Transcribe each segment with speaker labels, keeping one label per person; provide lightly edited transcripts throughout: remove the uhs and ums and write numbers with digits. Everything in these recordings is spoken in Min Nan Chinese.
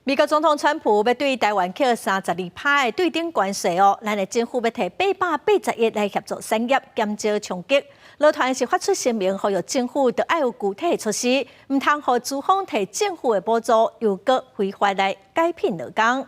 Speaker 1: 美國總統川普欲對台灣課32趴的對等關稅哦，咱的政府欲提881來協助產業減少衝擊。勞團是發出聲明，呼籲政府著愛有具體的措施，毋通予資方提政府的補助，又閣非法來解聘勞工。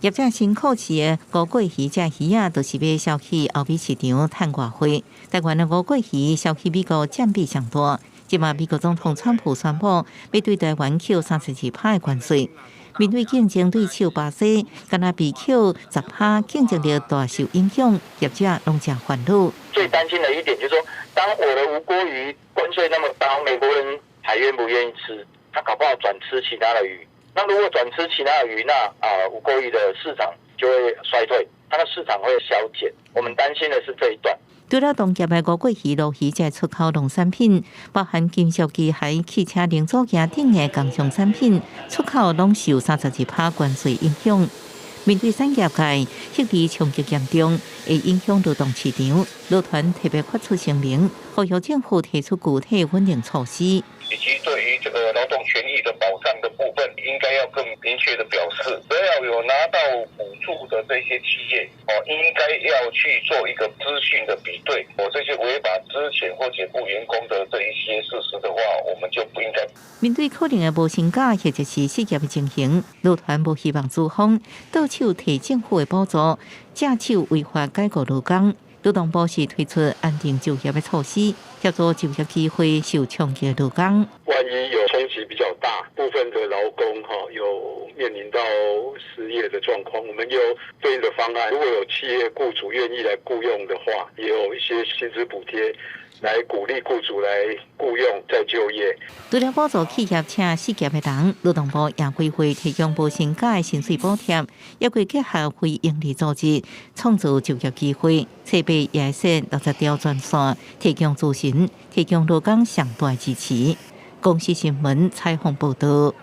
Speaker 2: 業者辛苦飼的吳郭魚這魚仔，就是欲銷去歐美市場趁外匯。台灣的吳郭魚銷去美國佔比上大。這馬美國總統川普宣布，欲對台灣扣32趴的關稅。面對競爭對手巴西，敢若被扣10趴，競爭力大受影響，業者攏誠煩惱。
Speaker 3: 最擔心的一點就是說，當我的吳郭魚關稅那麼高，美國人還願不願意吃？他搞不好轉吃其他的魚。那如果轉吃其他的魚，那啊吳郭魚的市場就會衰退，它的市場會削減。我們擔心的是這一段。
Speaker 2: 除了農業的吳郭魚、鱸魚這出口農產品，包含金屬機械、汽車零組件等的工商產品，出口攏受32趴關稅影響。面對產業界失業衝擊嚴重，會影響勞動市場，勞團特別發出聲明，呼籲政府提出具體穩定措施，
Speaker 4: 以及對於這個勞動權益的保障的部分，應該要更明確的表示，只要有拿到補助的這些企業，哦，應該要去做一個資訊的比對，哦，這些違法資遣或解僱員工的這一些事實的話，我們就不應該。
Speaker 2: 面對可能的無薪假或者是失業的情形，勞團無希望資方倒手提政府的補助，借手違法解僱勞工。勞動部是推出安定就業的措施，協助就業機會受衝擊的勞工。
Speaker 5: 萬一有衝擊比較大，部分的勞工哈有面臨到失業的狀況，我們有對應的方案。如果有企業僱主願意來僱用的話，也有一些薪資補貼來鼓勵僱主來僱用再就業。
Speaker 2: 除了補助企業請失業的人，勞動部也規劃提供無薪假的薪水補貼，抑閣結合非營利組織創造就業機會，設備也設60條專線，提供諮詢，提供勞工上大支持。公視新聞採訪報導。